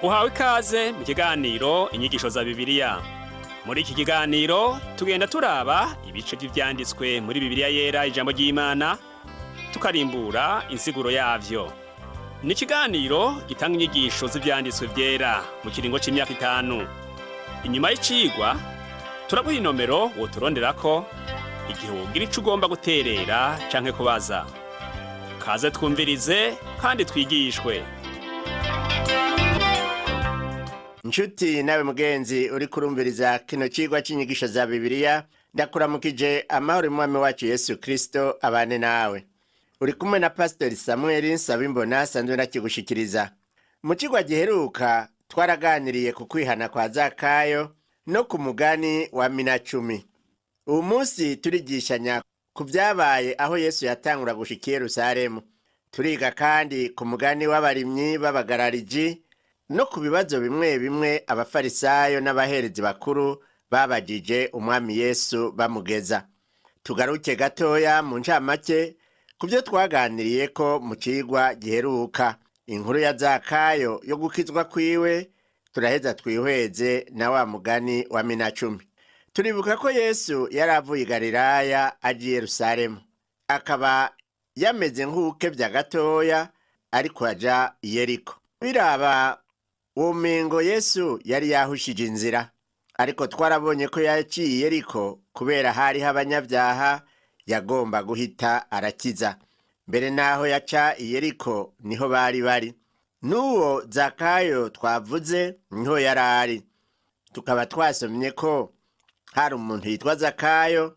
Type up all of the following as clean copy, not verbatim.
Uhawe ikaze mu kiganiro Inyigisho za Bibiliya. Muri iki kiganiro tugenda turaba ibice by'ivyanditswe muri Bibiliya Yera, ijambo ry'Imana, tukarimbura insiguro yavyo. Ni ikiganiro gitanga inyigisho z'ivyanditswe vyera mu kiringo c'imyaka 5. Inyuma y'icigwa turaguha inomero woturonderako igihe wogira ico ugomba guterera canke kubaza. Kaze twumvirize kandi twigishwe. Nshuti nawe mugenzi uri kurumviriza kino cigwa c'inyigisho za Bibiliya, ndakuramukije amahoro y'Umwami wacu Yesu Kristo abane nawe. Uri kumwe na Pasiteri Samuel Nsabimbona asanzwe nakigushikiriza. Mu cigwa giheruka twaraganiriye ku kwihana kwa Zakayo no ku mugani wa mina 10. Uwu munsi turigishanya ku vyabaye aho Yesu yatangura gushika i Yerusalemu. Turiga kandi ku mugani w'abarimyi b'abagarariji no ku bibazo bimwe bimwe abafarisayo n'abaherezi bakuru babajije Umwami Yesu bamugeza. Tugaruke gatoya mu ncamake ku byo twaganiriyeko mu cigwa giheruka, inkuru ya Zakayo yo gukizwa kwiwe, turaheza twihweze na wa mugani wa mina 10. Turibuka ko Yesu yari avuye i Galilaya aja i Yerusalemu, akaba yameze nk'uwukevya gatoya ariko aja i Yeriko. Biraba uwo Yesu yari yahushije inzira, ariko twarabonye ko yaciye i Yeriko kubera hariho abanyabyaha yagomba guhita arakiza. Mbere n'aho yaca i Yeriko niho bari bari. N'uwo Zakayo twavuze niho yari ari. Tukaba twasomye ko hari umuntu yitwa Zakayo,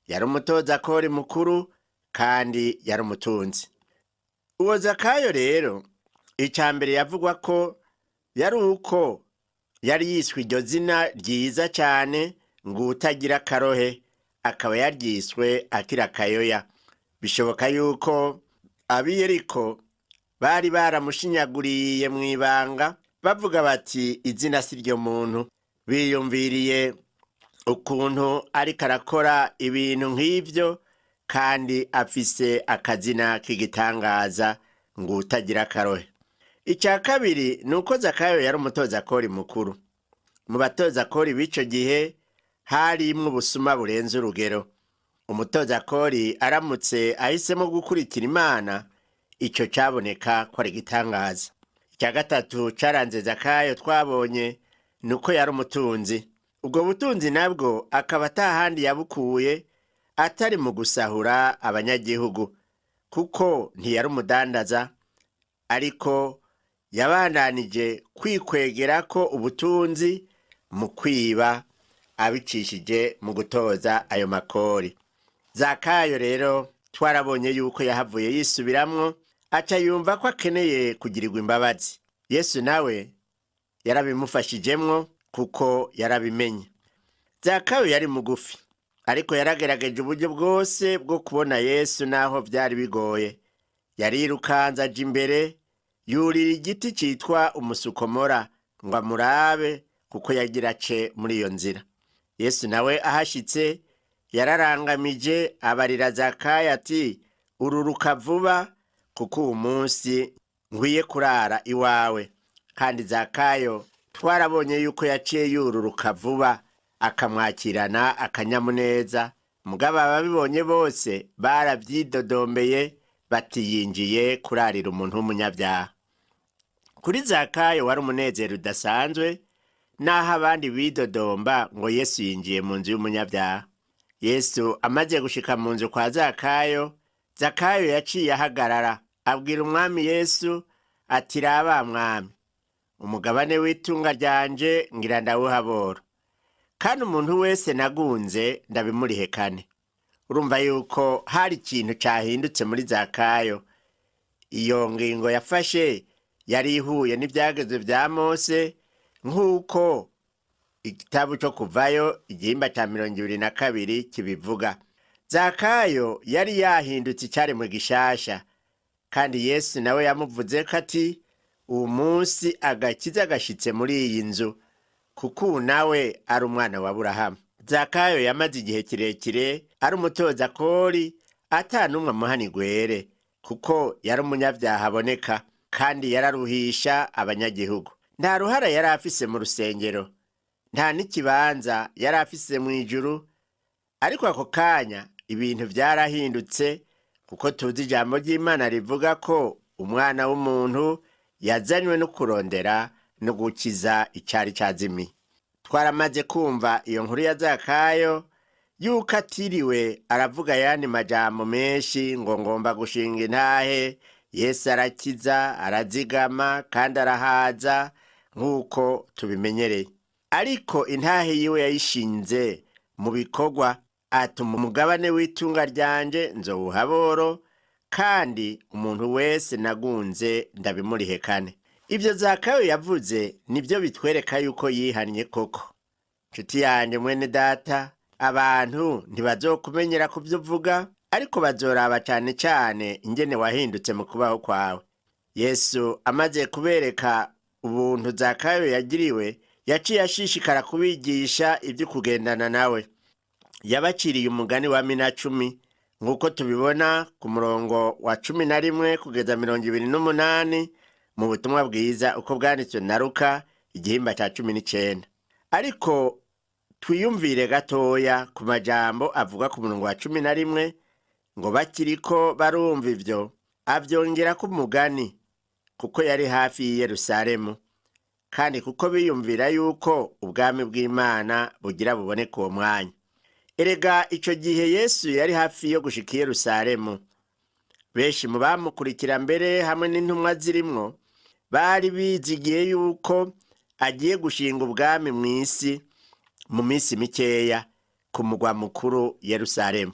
yari umutozakori mukuru kandi yari umutunzi. Uwo Zakayo rero, ica mbere yavugwa ko yari uko yari yiswe iryo zina ryiza cyane ngo utagira akarohe, akaba yaryiswe akiri akayoya. Bishoboka yuko ab'Iyeriko bari baramushinyaguriye mu ibanga bavuga bati izina si ryo muntu, biyumviriye ukuntu ariko arakora ibintu nk'ivyo kandi afise akazina k'igitangaza ngo utagira akarohe. Icya kabiri ni uko Zakayo yari umutozakori mukuru. Mu batozakori b'ico gihe harimwo ubusuma burenze urugero. Umutozakori aramutse ahisemo gukurikira Imana, ico caboneka ko ari igitangaza. Icya gatatu caranze Zakayo twabonye ni uko yari umutunzi. Ubwo butunzi nabwo akaba atahandi yabukuye atari mu gusahura abanyagihugu, kuko ntiyari umudandaza, ariko yabandanije kwikwegera ko ubutunzi mu kwiba abicishije mu gutoza ayo makori. Zakayo rero twarabonye yuko yahavuye yisubiramwo, aca yumva ko akeneye kugirirwa imbabazi. Yesu nawe yarabimufashijemwo kuko yarabimenye. Zakayo yari mugufi, ariko yaragerageje uburyo bwose bwo kubona Yesu naho vyari bigoye. Yarirukanze aja imbere, yurira igiti citwa umusukomora ngo amurabe, kuko yagira ace muri iyo nzira. Yesu nawe ahashitse yararangamije abarira Zakayo ati ururuka vuba, kuko uwu munsi nkwiye kurara iwawe. Kandi Zakayo twarabonye yuko yaciye yururuka vuba akamwakirana akanyamuneza. Mugabo ababibonye bose barabyidodombeye bati yinjiye kurarira umuntu w'umunyabyaha. Kuri Zakayo wari umunezero udasanzwe, naho abandi bidodomba ngo Yesu yinjiye mu nzu y'umunyabyaha. Yesu amaze gushika mu nzu kwa Zakayo, Zakayo yaciye ahagarara abwira Umwami Yesu ati raba Mwami, umugabane w'itunga ryanje ngira ndawuhabora, kandi umuntu wese nagunze ndabimurihekane. Urumva yuko hari ikintu cahindutse muri Zakayo. Iyo ngingo yafashe yari ihuye n'ivyagezwe vya Mose, nk'uko igitabo cyo Kuvayo igihimba ca 22 kibivuga. Zakayo yari yahindutse icaremwe gishasha, kandi Yesu nawe yamuvuze ko ati uwu munsi agakiza gashitse muri iyi nzu, kuko ubu nawe ari umwana wa Aburahamu. Zakayo yamaze igihe kirekire ari umutozakori ata n'umwe amuhana igwere, kuko yari umunyabyaha aboneka kandi yararuhisha abanyagihugu. Nta ruhara yari afise mu rusengero, nta n'ikibanza yari afise mu ijuru. Ariko ako kanya ibintu vyarahindutse, kuko tuzi ijambo ry'Imana rivuga ko umwana w'umuntu yazanywe no kurondera no gukiza icari cazimiye. Twaramaze kumva iyo nkuru ya Zakayo, yuko atiriwe aravuga ayandi majambo menshi ngo ngomba gushinga intahe. Yesu arakiza, arazigama kandi arahaza nk'uko tubimenyereye. Ariko intahe yiwe yayishinze mu bikorwa, atuma umugabane w'itunga ryanje nzowuha aboro, kandi umuntu wese nagunze ndabimurihekane. Ibyo Zakayo yavuze nibyo bitwereka yuko yihannye koko. Nshuti yanjye, mwene data, abantu ntibazokumenyera ku byo uvuga, ariko bazoraba cyane cyane ingene wahindutse mu kubaho kwawe. Yesu amaze kubereka ubuntu Zakayo yagiriwe, yaciye ashishikara kubigisha ibyo kugendana nawe. Yabaciriye umugani wa mina 10, nk'uko tubibona ku murongo wa 11 kugeza 28 mu butumwa bwiza uko bwanditswe na Luka, igihimba cya 19. Ariko twiyumvire gatoya ku majambo avuga ku murongo wa 11 ngo: "Bakiriko barumva ivyo, avyongerako umugani, kuko yari hafi y'i Yerusalemu, kandi kuko biyumvira yuko ubwami bw'Imana bugira buboneke uwo mwanya." Erega ico gihe Yesu yari hafi yo gushika i Yerusalemu. Benshi mu bamukurikira mbere hamwe n'intumwa zirimwo bari bizigiye yuko agiye gushinga ubwami mu isi mu minsi mikeya ku mugwa mukuru Yerusalemu.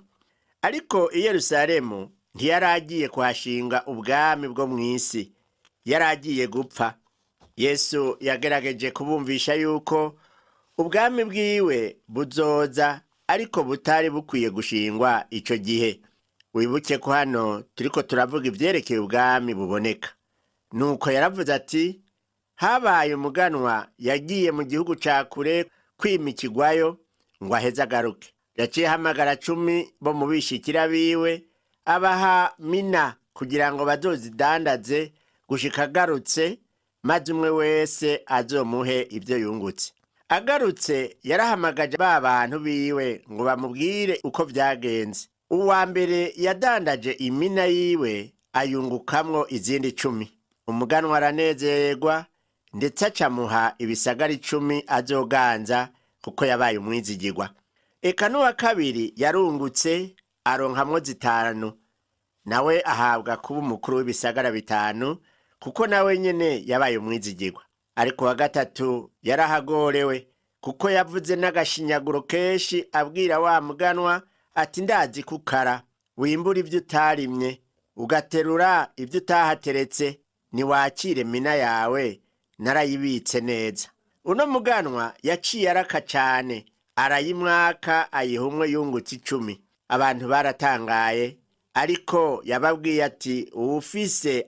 Ariko i Yerusalemu ntiyari agiye kuhashinga ubwami bwo mu isi, yari agiye gupfa. Yesu yagerageje kubumvisha yuko ubwami bwiwe buzoza, ariko butari bukwiye gushingwa ico gihe. Wibuke ko hano turiko turavuga ivyerekeye ubwami buboneka. Nuko yaravuze ati: "Habaye umuganwa yagiye mu gihugu ca kure kwimikirwayo ngo aheze agaruke. Yaciye ahamagara 10 bo mu bishikira biwe, abaha mina kugira ngo bazozidandaze gushika agarutse, maze umwe wese azomuhe ibyo yungutse. Agarutse yarahamagaje ba bantu biwe ngo bamubwire uko vyagenze. Uwa mbere yadandaje imina yiwe ayungukamwo izindi 10. Umuganwa aranezerwa, ndetse acamuha ibisagara 10 azoganza, kuko yabaye umwizigirwa. Eka n'uwa kabiri yarungutse aronkamwo 5, nawe ahabwa kuba umukuru w'ibisagara 5, kuko nawe nyene yabaye umwizigirwa. Ariko uwa gatatu yarahagorewe, kuko yavuze n'agashinyaguro kenshi abwira wa muganwa ati: 'Ndazi kukara wimbura ibyo utarimye, ugaterura ibyo utahateretse. Niwakire mina yawe, narayibitse neza.' Uno muganwa yaciye araka cane, arayimwaka, ayiha umwe yungutse 10. Abantu baratangaye, ariko yababwiye ati: 'Uwufise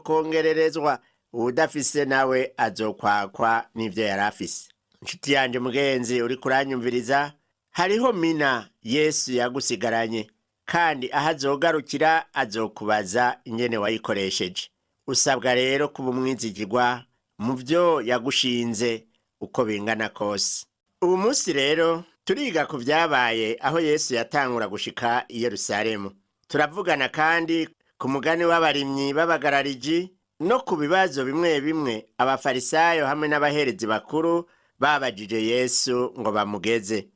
azokongererezwa, uwudafise nawe azokwakwa n'ivyo yari afise.'" Inshuti yanje, mugenzi uri kuranyumviriza, hariho mina Yesu yagusigaranye, kandi aho azogarukira azokubaza ingene wayikoresheje. Usabwa rero kuba umwizigirwa mu byo yagushinze uko bingana kose. Ubu munsi rero turiga ku byabaye aho Yesu yatangura gushika i Yerusalemu. Turavugana kandi ku mugani w'abarimyi b'abagarariji, no ku bibazo bimwe bimwe abafarisayo hamwe n'abaherezi bakuru babajije Yesu ngo bamugeze.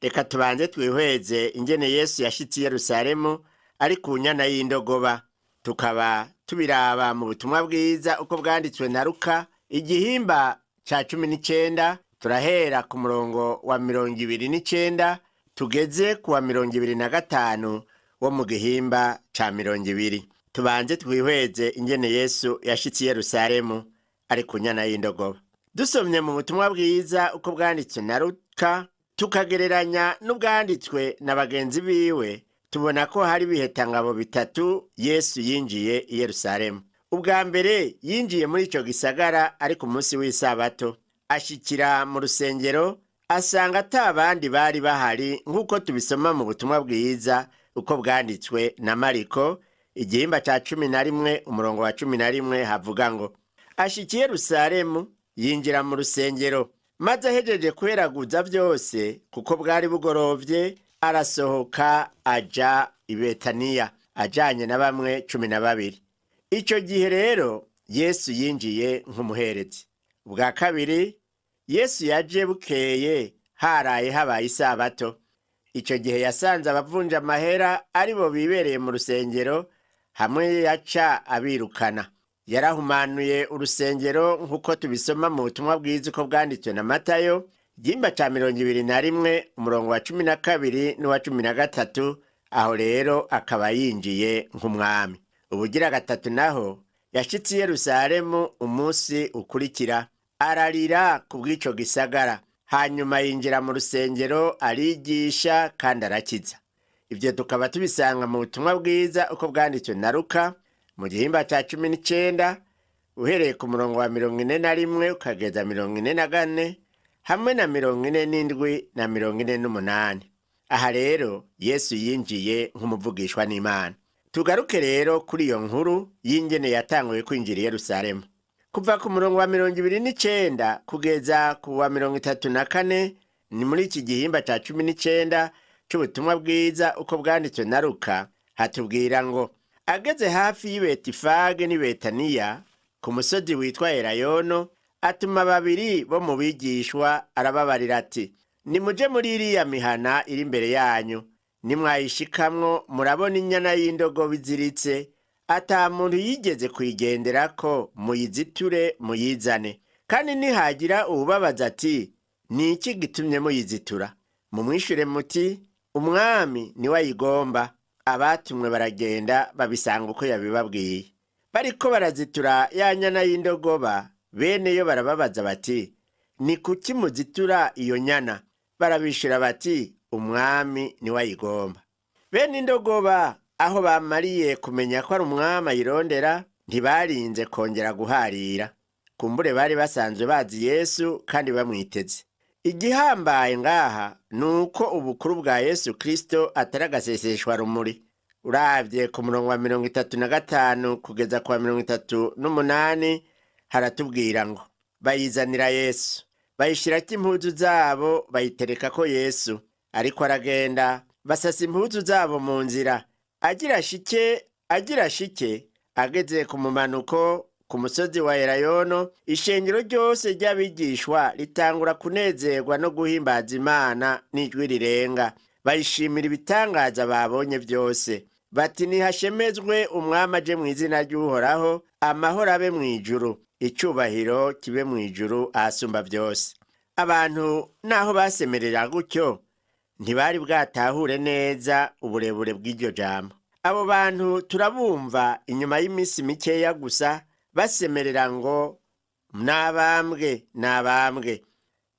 Reka tubanze twihweze ingene Yesu yashitse i Yerusalemu ari ku nyana y'indogoba, tukaba tubiraba mu butumwa bwiza uko bwanditswe na Luka, igihimba ca 19. Turahera ku murongo wa 29 tugeze ku wa 25 wo mu gihimba ca 20. Tubanze twihweze ingene Yesu yashitse i Yerusalemu ari ku nyana y'indogoba. Dusomye mu butumwa bwiza uko bwanditswe na Luka, tukagereranya n'ubwanditswe na bagenzi biwe, tubona ko hari ibihetangabo bitatu Yesu yinjiye i Yerusalemu. Ubwa mbere, yinjiye muri ico gisagara ari ku munsi w'isabato, ashikira mu rusengero asanga ata bandi bari bahari, nk'uko tubisoma mu butumwa bwiza uko bwanditswe na Mariko, igihimba ca 11, umurongo wa 11, havuga ngo: "Ashika i Yerusalemu Yinjira mu rusengero, maze ahejeje kweraguza byose, kuko bwari bugorovye, arasohoka aja i Betaniya ajanye na bamwe 12. Ico gihe rero Yesu yinjiye nk'umuherezi. Ubwa kabiri Yesu yaje bukeye, haraye habaye isabato. Ico gihe yasanze abavunja amahera aribo bibereye mu rusengero, hamwe yaca abirukana. Yarahumanuye urusengero nk'uko tubisoma mu butumwa bwiza uko bwanditswe na Matayo, igihimba ca 21, umurongo wa 12 n'uwa 13. Aho rero akaba yinjiye nk'umwami. Ubugira gatatu naho yashitse i Yerusalemu umunsi ukurikira, ararira ku bw'ico gisagara. Hanyuma yinjira mu rusengero, arigisha kandi arakiza. Ibyo tukaba tubisanga mu butumwa bwiza uko bwanditswe na Luka, mu gihimba ca 19, uhereye ku murongo wa 41 ukageza 44, hamwe na 47 na 48. Aha rero Yesu yinjiye nk'umuvugishwa n'Imana. Tugaruke rero kuri iyo nkuru y'ingene yatanguye kwinjira i Yerusalemu. Kuva ku murongo wa 29 kugeza ku wa 34, ni muri iki gihimba ca 19 c'ubutumwa bwiza uko bwanditswe na Luka, hatubwira ngo: ageze hafi y'i Betifage n'i Betaniya, ku musozi witwa Elayono, atuma babiri bo mu bigishwa, arababarira ati: "Nimuje muri iriya mihana iri imbere yanyu, nimwayishikamwo murabona inyana y'indogobe iziritse, ata muntu yigeze kuyigenderako, muyiziture muyizane. Kandi nihagira uwubabaza ati: 'Ni iki gitumye muyizitura?' mumwishure muti: 'Umwami niwe ayigomba.'" Abatumwe baragenda, babisanga uko yabibabwiye. Bariko barazitura ya nyana y'indogoba, bene yo barababaza bati: "Ni kuki muzitura iyo nyana?" Barabishura bati: "Umwami niwe ayigomba." Bene indogoba aho bamariye kumenya ko ari umwami ayirondera, ntibarinze kongera guharira. Kumbure bari basanzwe bazi Yesu kandi bamwiteze. Igihambaye ngaha ni uko ubukuru bwa Yesu Kristo atari agaseseshwa rumuri. Uravye ku murongo wa 35 kugeza ku wa 38, haratubwira ngo: bayizanira Yesu, bayishirako impuzu zabo, bayiterekako Yesu. Ariko aragenda, basasa impuzu zabo mu nzira. Agira shike ageze ku mumanuko ku musozi wa Elayono, ishengero ryose ry'abigishwa ritangura kunezerwa no guhimbaza Imana n'ijwi rirenga, bayishimira ibitangaza babonye byose, bati: "Nihashemezwe umwami aje mu izina ry'Uhoraho, amahoro abe mu ijuru, icubahiro kibe mu ijuru ahasumba byose." Abantu naho basemerera gutyo, ntibari bwatahure neza uburebure bw'iryo jambo. Abo bantu turabumva inyuma y'iminsi mikeya gusa basemerera ngo: "Nabambwe, nabambwe!"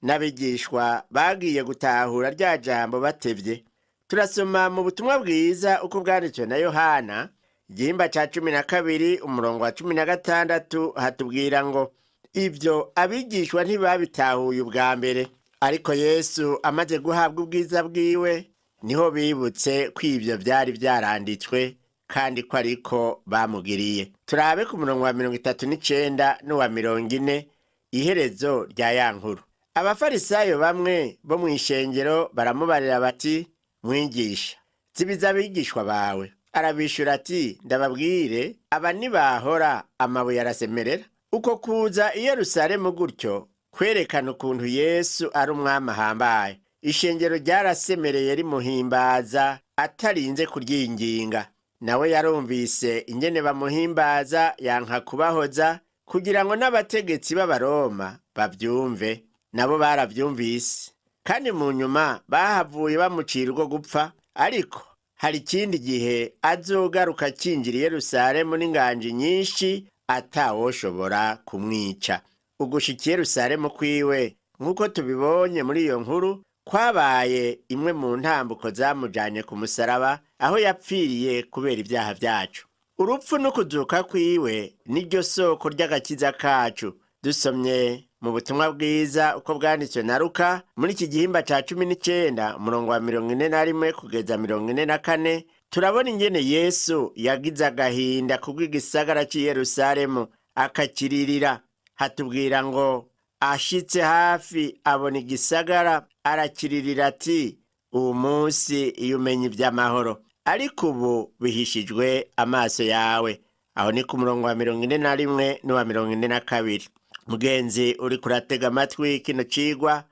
N'abigishwa bagiye gutahura rya jambo batevye. Turasoma mu butumwa bwiza uko bwanditswe na Yohana, igihimba ca 12, umurongo wa 16, hatubwira ngo: ibyo abigishwa ntibabitahuye ubwa mbere, ariko Yesu amaze guhabwa ubwiza bwiwe, niho bibutse ko ibyo byari byaranditswe kandi ko ariko bamugiriye. Turabe ku murongo wa 39 n'uwa 40, iherezo rya ya nkuru. Abafarisayo bamwe bo mu ishengero baramubarira bati: "Mwigisha, zibiza abigishwa bawe." Arabishura ati: "Ndababwire, aba ntibahora, amabuye arasemerera." Uko kuza i Yerusalemu gutyo kwerekana ukuntu Yesu ari umwami ahambaye. Ishengero ryarasemereye rimuhimbaza atarinze kuryinginga. Nawe yarumvise ingene bamuhimbaza, yanka kubahoza kugira ngo n'abategetsi b'Abaroma bavyumve. Nabo baravyumvise, kandi mu nyuma bahavuye bamucira urwo gupfa. Ariko hari ikindi gihe azogaruka akinjira i Yerusalemu n'inganji nyinshi, atawoshobora kumwica. Ugushika i Yerusalemu kwiwe, nk'uko tubibonye muri iyo nkuru, kwabaye imwe mu ntambuko zamujanye ku musaraba, aho yapfiriye kubera ibyaha byacu. Urupfu no kuzuka kwiwe niryo soko ry'agakiza kacu. Dusomye mu butumwa bwiza uko bwanditswe na Luka, muri iki gihimba ca 19, umurongo wa 41 kugeza 44, turabona ingene Yesu yagize agahinda kubw'igisagara c'i Yerusalemu, akakiririra. Hatubwira ngo Ashitse hafi abona igisagara, arakiririra ati: "Uwu munsi iyo umenya iby'amahoro, ariko ubu bihishijwe amaso yawe." Aho ni ku murongo wa 41 n'uwa 42. Mugenzi uri kuratega amatwi kino cigwa,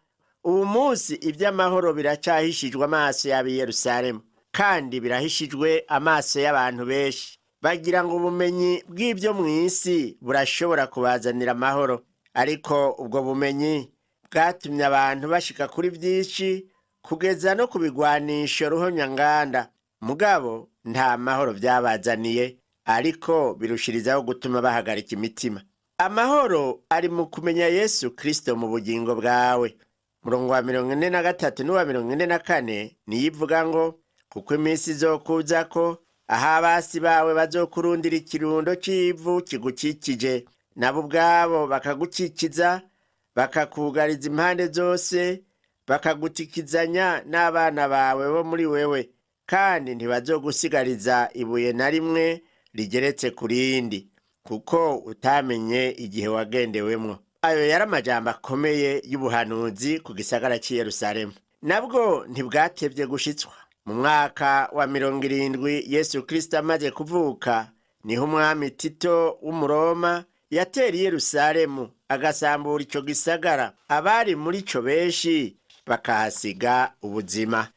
uwu munsi iby'amahoro biracyahishijwe amaso y'ab'i Yerusalemu, kandi birahishijwe amaso y'abantu benshi. Bagira ngo ubumenyi bw'ibyo mu isi burashobora kubazanira amahoro, ariko ubwo bumenyi bwatumye abantu bashika kuri byinshi, kugeza no ku bigwanisho ruhonyanganda. Mugabo nta mahoro byabazaniye, ariko birushirizaho gutuma bahagarika imitima. Amahoro ari mu kumenya Yesu Kristo mu bugingo bwawe. Murongo wa 43 n'uwa 44 niyo ivuga ngo: "Kuko iminsi izokuza ko aho abasi bawe bazokurundira ikirundo c'ivu kigukikije, nabo ubwabo bakagukikiza, bakakugariza impande zose, bakagutikizanya n'abana bawe bo muri wewe, kandi ntibazogusigariza ibuye na rimwe rigeretse ku rindi, kuko utamenye igihe wagendewemwo." Ayo yari amajambo akomeye y'ubuhanuzi ku gisagara cy'i Yerusalemu. Nabwo ntibwatevye gushitswa. Mu mwaka wa 70 Yesu Kristo amaze kuvuka, niho umwami Tito w'Umuroma yatera i Yerusalemu, agasambura ico gisagara, abari muri co benshi bakahasiga ubuzima.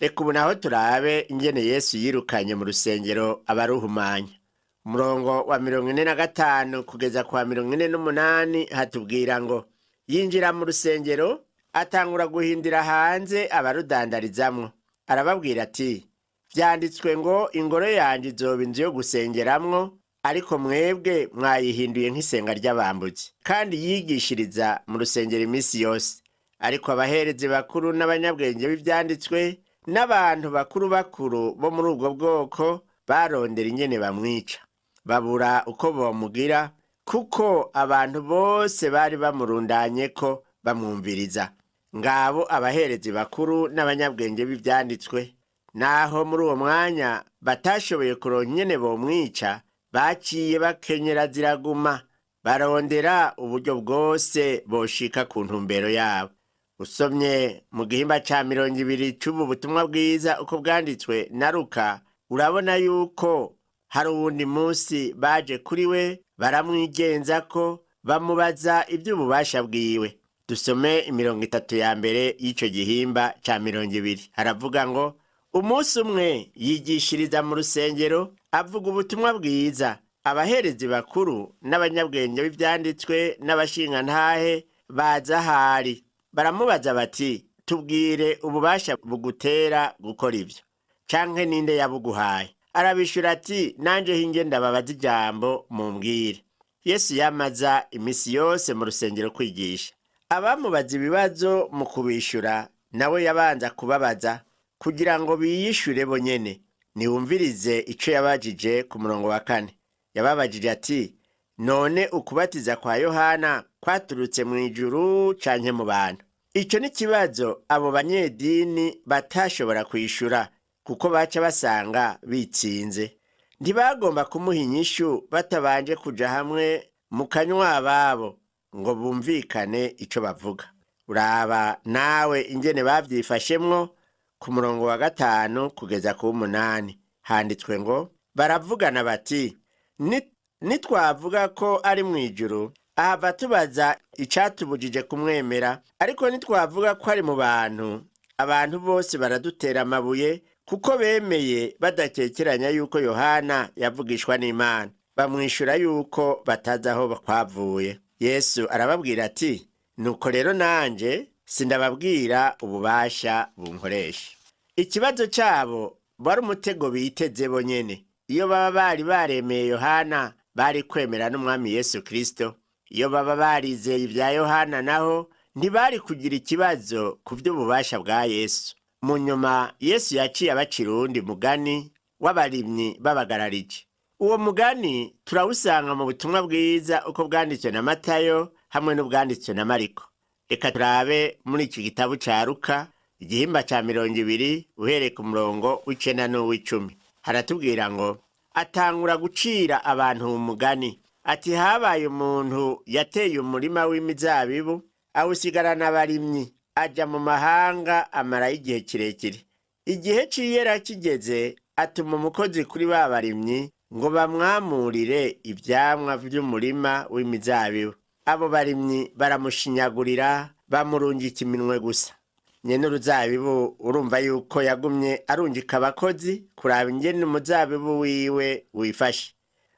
Reka ubu naho turabe ingene Yesu yirukanye mu rusengero abaruhumanya. Umurongo wa 45 kugeza kwa 48 hatubwira ngo: "Yinjira mu rusengero, atangura guhindira hanze abarudandarizamwo. Arababwira ati: 'Vyanditswe ngo: Ingoro yanjye izoba inzu yo gusengeramwo, ariko mwebwe mwayihinduye nk'isenga ry'abambuzi.' Kandi yigishiriza mu rusengero iminsi yose. Ariko abaherezi bakuru n'abanyabwenge b'ivyanditswe n'abantu bakuru bakuru bo muri ubwo bwoko barondera ingene bamwica, babura uko bomugira, kuko abantu bose bari bamurundanye ko bamwumviriza." Ngabo abaherezi bakuru n'abanyabwenge b'ivyanditswe, naho muri uwo mwanya batashoboye kuronka ingene bomwica, baciye bakenyera ziraguma, barondera uburyo bwose boshika ku ntumbero yabo. Usomye mu gihimba ca 20 c'ubu butumwa bwiza uko bwanditswe na Luka, urabona yuko hari uwundi munsi baje kuri we, baramwigenza ko bamubaza iby'ububasha bwiwe. Dusome imirongo itatu ya mbere y'ico gihimba ca 20. Haravuga ngo: "Umunsi umwe yigishiriza mu rusengero, avuga ubutumwa bwiza. Abaherezi bakuru n'abanyabwenge b'ivyanditswe n'abashingantahe baza ahari, baramubaza bati: 'Tubwire ububasha bugutera gukora ibyo, canke ninde yabuguhaye?' Arabishura ati: 'Nanje hinge ndababaza ijambo, mumbwire.'" Yesu yamaza imisi yose mu rusengero kwigisha. Abamubaza ibibazo, mu kubishura nawe yabanza kubabaza kugira ngo biyishure bonyene. Niwumvirize ico yabajije ku murongo wa 4. Yababajije ati: "None ukubatiza kwa Yohana kwaturutse mu ijuru canke mu bantu?" Ico ni ikibazo abo banyedini batashobora kwishura, kuko baca basanga bitsinze. Ntibagomba kumuha inyishu batabanje kuja hamwe mu kanywa ababo ngo bumvikane ico bavuga. Uraba nawe ingene bavyifashemwo. Ku murongo wa 5 kugeza ku w'8 handitswe ngo: "Baravugana bati: 'Nitwavuga ko ari mu ijuru, ahava tubaza icatubujije kumwemera; ariko nitwavuga ko ari mu bantu, abantu bose baradutera amabuye, kuko bemeye badakekeranya yuko Yohana yavugishwa n'Imana.' Bamwishura yuko batazi aho kwavuye. Yesu arababwira ati: 'Nuko rero nanje sindababwira ububasha bunkoresha.'" Ikibazo cyabo wari umutego biteze bonyene. Iyo baba bari baremeye Yohana, bari kwemera n'Umwami Yesu Kristo. Iyo baba barizeye ibya Yohana, naho ntibari kugira ikibazo ku by'ububasha bwa Yesu. Mu nyuma Yesu yaciye abacira uwundi mugani w'abarimyi b'abagarariji. Uwo mugani turawusanga mu butumwa bwiza uko bwanditswe na Matayo hamwe n'ubwanditswe na Mariko. Reka turabe muri iki gitabo ca Luka, igihimba ca 20, uhereye ku murongo w'9 n'uw'icumi. Haratubwira ngo: "Atangura gucira abantu umugani ati: 'Habaye umuntu yateye umurima w'imizabibu. Awusigarana abarimyi, aja mu mahanga amarayo igihe kirekire. Igihe c'iyera kigeze, atuma umukozi kuri ba barimyi ngo bamwamurire ivyamwa vy'umurima w'imizabibu. Abo barimyi baramushinyagurira, bamurungika iminwe gusa. Nyene uruzabibu urumva yuko yagumye arungika abakozi kuraba ingene umuzabibu wiwe wifashe.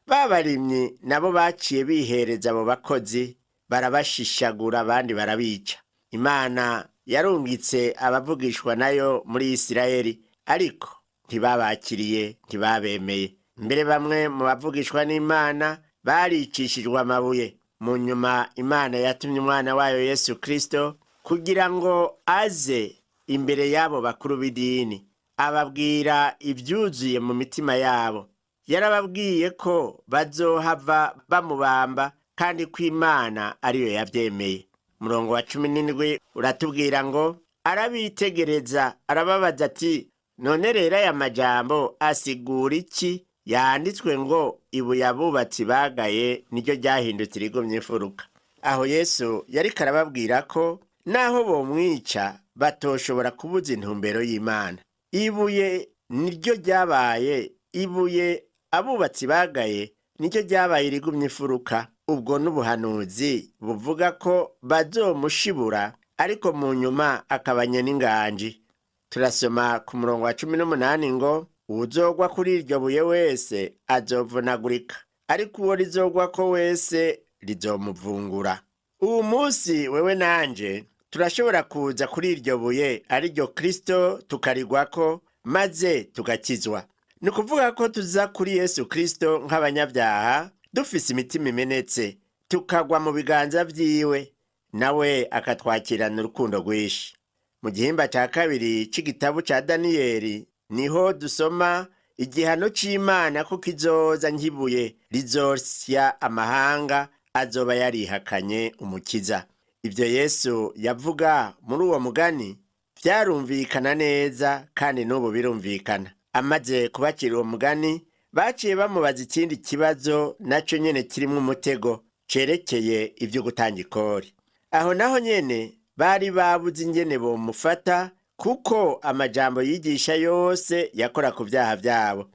Ba barimyi nabo baciye bihereza abo bakozi, barabashishagura, abandi barabica. Imana yarungitse abavugishwa nayo muri Isirayeli, ariko ntibabakiriye, ntibabemeye. Mbere bamwe mu bavugishwa n'Imana baricishijwe amabuye. Mu nyuma Imana yatumye umwana wayo Yesu Kristo kugira ngo aze imbere y'abo bakuru b'idini, ababwira ivyuzuye mu mitima yabo. Yarababwiye ko bazohava bamubamba kandi ko Imana ariyo yavyemeye. Umurongo wa 17 uratubwira ngo: arabitegereza, arababaza ati: "None rero aya majambo asigura iki yanditswe ngo: 'Ibuye abubatsi bagaye niryo ryahindutse irigumye imfuruka'?" Aho Yesu yariko arababwira ko naho bomwica batoshobora kubuza intumbero y'Imana. Ibuye niryo ryabaye ibuye abubatsi bagaye, niryo ryabaye irigumye imfuruka. Ubwo n'ubuhanuzi buvuga ko bazomushibura, ariko mu nyuma akabanya n'inganji. Turasoma ku murongo wa 18 ngo: "Uwuzogwa kuri iryo buye wese azovunagurika, ariko uwo rizogwako wese rizomuvungura." Uwu munsi wewe nanje turashobora kuza kuri iryo buye, ari ryo Kristo, tukarigwako maze tugakizwa. Ni ukuvuga ko tuza kuri Yesu Kristo nk'abanyabyaha dufise imitima imenetse, tukagwa mu biganza vyiwe, nawe akatwakirana urukundo rwinshi. Mu gihimba ca kabiri c'igitabo ca Daniyeli niho dusoma igihano c'Imana ko kizoza nk'ibuye rizosya amahanga azoba yarihakanye Umukiza. Ibyo Yesu yavuga muri uwo mugani vyarumvikana neza, kandi n'ubu birumvikana. Amaze kubacira uwo mugani, baciye bamubaza ikindi kibazo naco nyene kirimwo umutego, cerekeye ivyo gutanga ikori. Aho naho nyene bari babuze ingene bomufata, kuko amajambo yigisha yose yakora ku vyaha vyabo.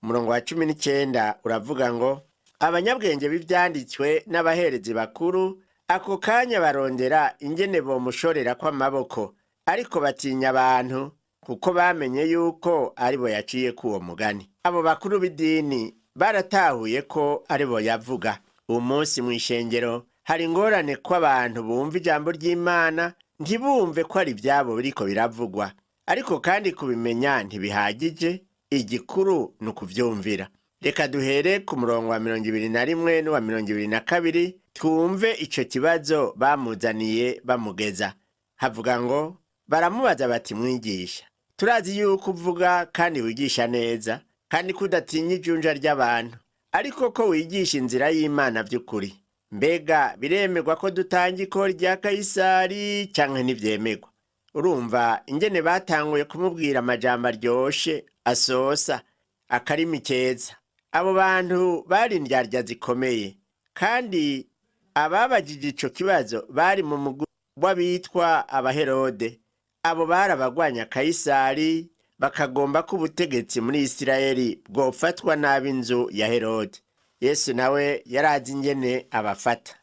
Umurongo wa 19 uravuga ngo: "Abanyabwenge b'ivyanditswe n'abaherezi bakuru ako kanya barondera ingene bomushorera kw'amaboko, ariko batinya abantu, kuko bamenye yuko aribo yaciye k'uwo mugani." Abo bakuru b'idini baratahuye ko aribo yavuga. Uwo munsi mw'ishengero hari ingorane ko abantu bumva ijambo ry'Imana ntibumve ko ari ivyabo biriko biravugwa. Ariko kandi kubimenya ntibihagije, igikuru ni ukuvyumvira. Reka duhere ku murongo wa 21 n'uwa 22, twumve ico kibazo bamuzaniye bamugeza. Havuga ngo: "Baramubaza bati: 'Mwigisha, turazi yuko uvuga kandi wigisha neza, kandi ko udatinya ijunja ry'abantu, ariko ko wigisha inzira y'Imana vy'ukuri. Mbega biremerwa ko dutanga ikori rya Kayisari canke ntivyemerwa?'" Urumva ingene batanguye kumubwira amajambo aryoshe, asosa akarimi keza. Abo bantu bari indyarya zikomeye, kandi ababajije ico kibazo bari mu mugwi w'abitwa Abaherode. Abo bari abagwanya Kayisari, bakagomba ko ubutegetsi muri Isirayeli bwofatwa n'ab'inzu ya Herode. Yesu nawe yarazi ingene abafata.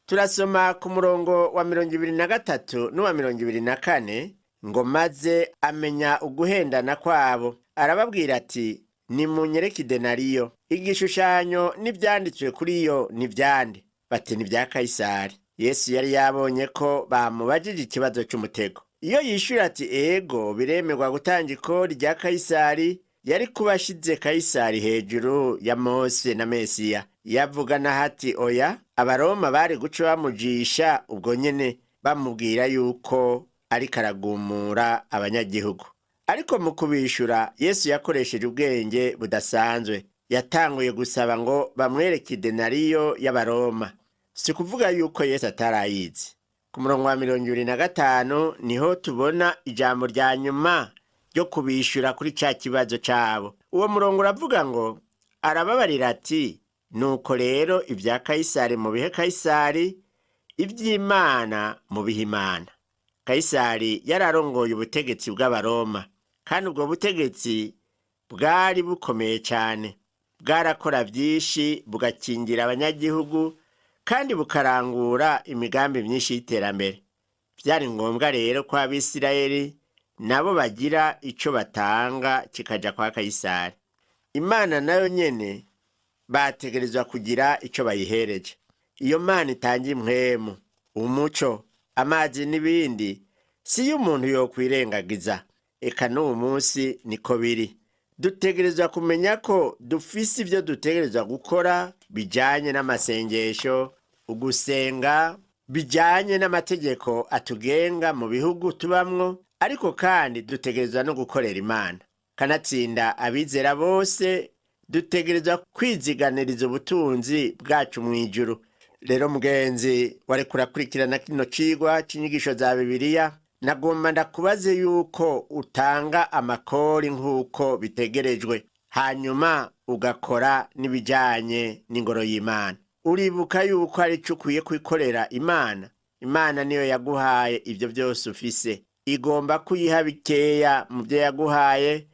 Turasoma ku murongo wa 23 n'uwa 24 ngo: "Maze amenya uguhendana kwabo, arababwira ati: 'Nimunyereke idenariyo. Igishushanyo n'ivyanditswe kuri yo ni vyande?' Bati: 'Ni vya Kayisari.'" Yesu yari yabonye ko bamubajije ikibazo c'umutego. Iyo yishura ati: "Ego, biremerwa gutanga ikori rya Kayisari," yari kuba ashize Kayisari hejuru ya Mose na Mesiya. Yavuga naho ati: "Oya," Abaroma bari guca bamujisha ubwo nyene, bamubwira yuko ariko aragumura abanyagihugu. Ariko mu kubishura, Yesu yakoresheje ubwenge budasanzwe. Yatanguye gusaba ngo bamwereke idenariyo y'Abaroma. Si kuvuga yuko Yesu atarayizi. Ku murongo wa 25 niho tubona ijambo rya nyuma ryo kubishura kuri ca kibazo cabo. Uwo murongo uravuga ngo: "Arababarira ati: 'Nuko rero ibya Kayisari mubihe Kayisari, Iby'Imana mu biha Imana. Kayisari yararongoye ubutegetsi bw'Abaroma, kandi ubwo butegetsi bwari bukomeye cyane, bwarakora byinshi, bugakingira abanyagihugu kandi bukarangura imigambi myinshi y'iterambere. Byari ngombwa rero ko Abisirayeli nabo bagira ico batanga kikaja kwa Kayisari. Imana nayo nyene bategerezwa kugira ico bayihereje. Iyo Mana itanga impwemu, umuco, amazi n'ibindi, si yo umuntu yokwirengagiza. Eka n'uwu munsi niko biri. Dutegerezwa kumenya ko dufise ivyo dutegerezwa gukora bijanye n'amasengesho, ugusenga, bijanye n'amategeko atugenga mu bihugu tubamwo, ariko kandi dutegerezwa no gukorera Imana. Kanatsinda abizera bose dutegerezwa kwiziganiriza ubutunzi bwacu mu ijuru. Rero mugenzi wariko urakurikirana kino cigwa c'inyigisho za Bibiliya, nagomba ndakubaze yuko utanga amakori nk'uko bitegerejwe, hanyuma ugakora n'ibijanye n'ingoro y'Imana. Uribuka yuko ari ico ukwiye kwikorera Imana. Imana niyo yaguhaye ivyo byose ufise, igomba kuyiha bikeya mu byo yaguhaye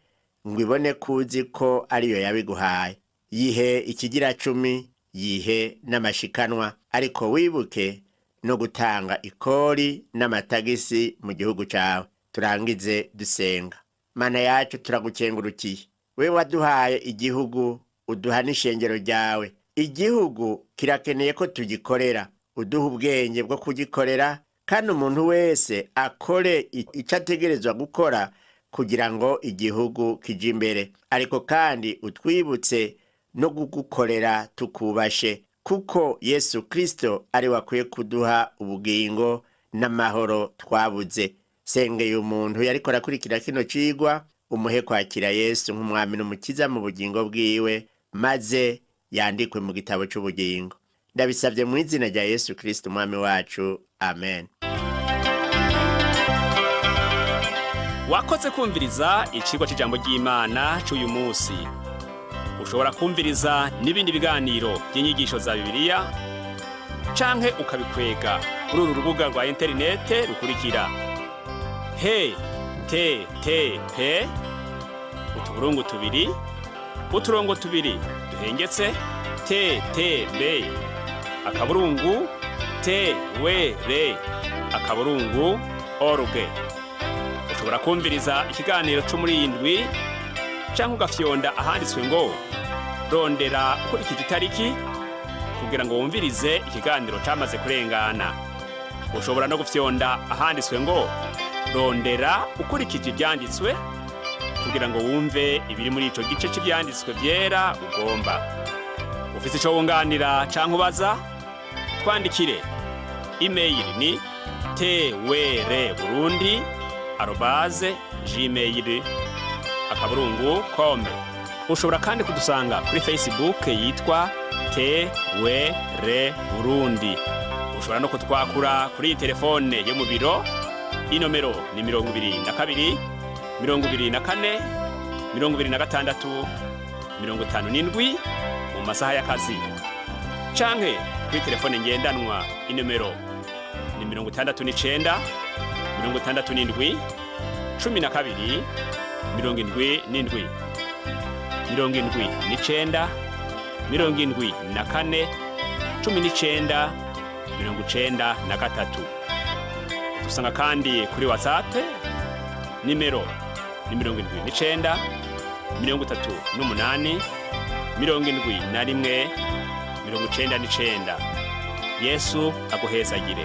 ngo ibone ko uzi ko ariyo yabiguhaye. Yihe ikigira cumi, yihe n'amashikanwa, ariko wibuke no gutanga ikori n'amatagisi mu gihugu cawe. Turangize dusenga. Mana yacu, turagukengurukiye, we waduhaye igihugu, uduha n'ishengero ryawe. Igihugu kirakeneye ko tugikorera, uduha ubwenge bwo kugikorera, kandi umuntu wese akore icyo ategerezwa gukora kugira ngo igihugu kije imbere. Ariko kandi utwibutse no kugukorera tukubashe, kuko Yesu Kristo ari we akwiye kuduha ubugingo n'amahoro twabuze. Sengeye umuntu yariko arakurikira kino cigwa, umuhe kwakira Yesu nk'umwami n'umukiza mu bugingo bwiwe, maze yandikwe mu gitabo c'ubugingo. Ndabisabye mu izina rya Yesu Kristo umwami wacu, amen. Wakoze kumviriza icigwa c'ijambo ry'Imana c'uyu munsi. Ushobora kumviriza n'ibindi biganiro by'inyigisho za Bibiliya canke ukabikwega kuri uru rubuga rwa interinete rukurikira: he te te pe utuburungu tubiri uturongo tubiri duhengetse te te be akaburungu te we re akaburungu org. Ushobora kumviriza ikiganiro cyo muri iyi ndwi canke ugafyonda ahanditswe ngo rondera ukurikije itariki kugira ngo wumvirize ikiganiro camaze kurengana. Ushobora no gufyonda ahanditswe ngo rondera ukurikije ivyanditswe kugira ngo wumve ibiri muri ico gice c'ivyanditswe vyera ugomba. Ufise ico wunganira canke ubaza, twandikire. Imeyili ni twrburundi@gmail.com. Ushobora kandi kudusanga kuri Facebook yitwa TWR Burundi. Ushobora no kutwakura kuri iyi telefone yo mu biro, inomero ni 22 24 26 57 mu masaha y'akazi, canke kuri telefone ngendanwa, inomero ni 69 67 12 77, 79 74 19 93. Dusanga kandi kuri WhatsApp, nimero ni 79 38 71 99. Yesu aguhezagire.